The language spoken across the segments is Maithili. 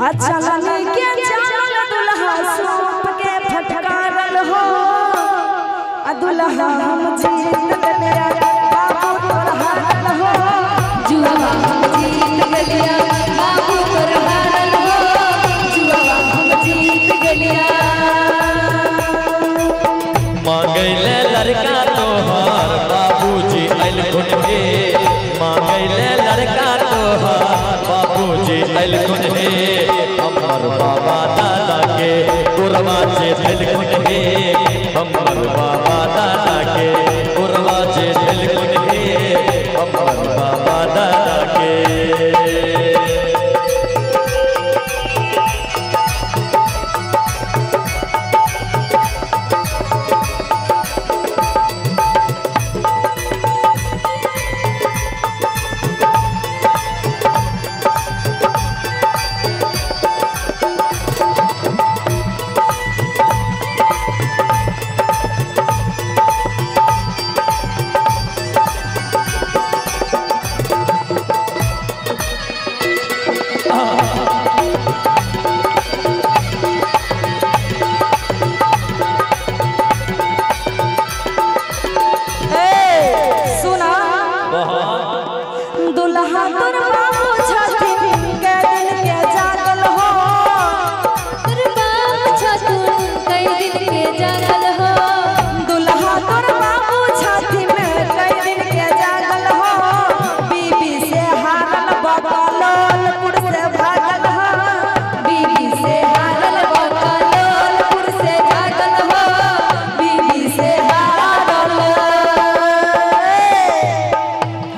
अच्छा लनी के चाल दुल्हा सौंप के फटकारल हो आ दुल्हा हम जीत गलिया बाबू तोर हारल हो जुआ हम जीत गलिया बाबू तोर हारल हो जुआ हम जीत गलिया। मांगैले लड़का तोहार बाबूजी अइलखुन हे मांगैले लड़का तोहार बाबूजी अइलखुन हे हमर बाबा दादा के गोरवा जे धइलखुन हे हमर बाबा दादा के गोरवा जे धइलखुन हे हमर बाबा दादा के। दुल्हा तोर बाबू छथिन कै दिन के जागल हो तोर बाबू छथुन कै दिन के जागल हो दुल्हा तोर बाबू छथिन कै दिन के जागल हो बीबी से हारल बकलोलपुर से भागल हो बीबी से हारल बकलोलपुर से भागल हो बीबी से हारल।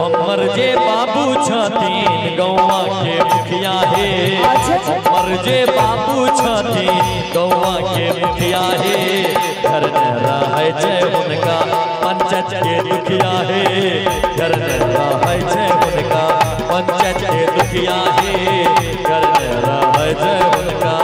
हमर जे बाबू छथिन गौवा के मुखिया हे हमर जे बाबू छथिन गौवा के मुखिया हे घर में रहै छै हुनका पंचायत के दुखिया हे घर में रहै छै हुनका पंचायत के दुखिया हे घर में रहै छै हुनका।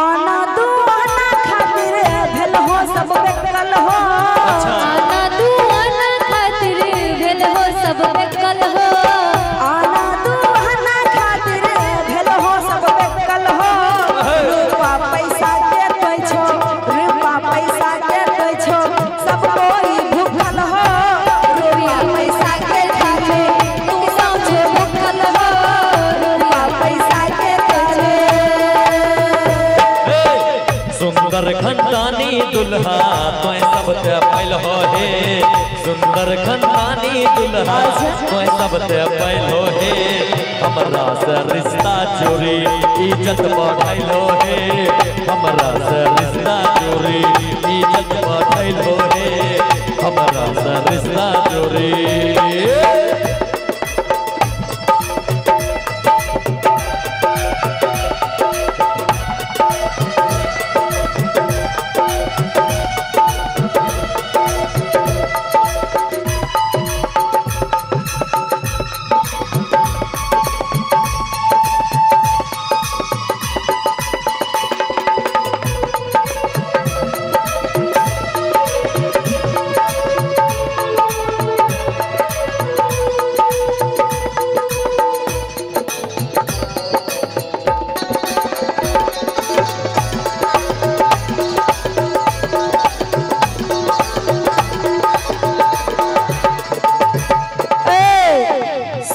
आना दू आना खातिर भेल हो सब बेकल हो आना दू आना खातिर भेल हो सब बेकल हो आना दू आना खातिर भेल हो सब बेकल हो रूपा पैसा के दै छो रूपा पैसा के दै छो सब कोई भूखल हो रुपया पैसा के खातिर तू सब भूखल हो रूपा पैसा के दै छो। सुंदर खंदानी दुल्हा तोय सब ते पैल हो हे सुंदर खंदानी दुल्हा तोय सब ते पैल हो हे हमरा से रिश्ता चोरी इज्जत बढ़ैल हो हे हमरा से रिश्ता चोरी इज्जत बढ़ैल हो हे हमरा से रिश्ता चोरी।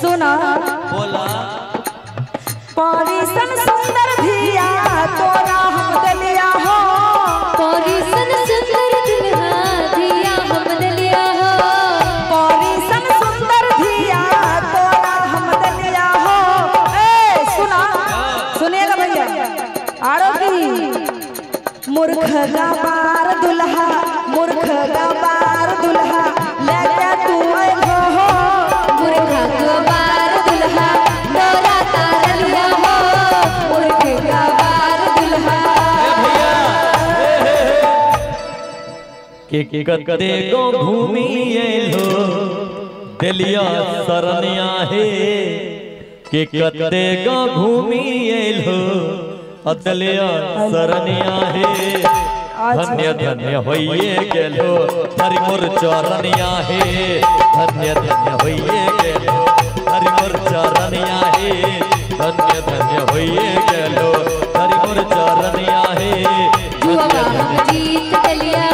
सुना बोला परिसन सुंदर धिया तोरा हम दलिया हो परिसन सुंदर दुल्हा धिया हम दलिया हो परिसन सुंदर धिया तोरा हम दलिया हो। ए सुना सुनिएगा भैया आरो की मूर्ख गवार दुल्हा मूर्ख गवार दुल्हा लेके तू आइलो हो मूर्ख गवार दुल्हा तोरा तारलिया हो मूर्ख गवार दुल्हा। कि कते गो घूमी एलो देलिया शरणिया हे, कि कते गो घूमी एलो देलिया शरणिया हे। धन्य धन्य होइए गेलो हरि मोर चरणिया हे, धन्य धन्य होइए गेलो हरि मोर चरणिया हे, धन्य धन्य होइए गेलो हरि मोर चरणिया हे। जुआ हम जीत गलिया।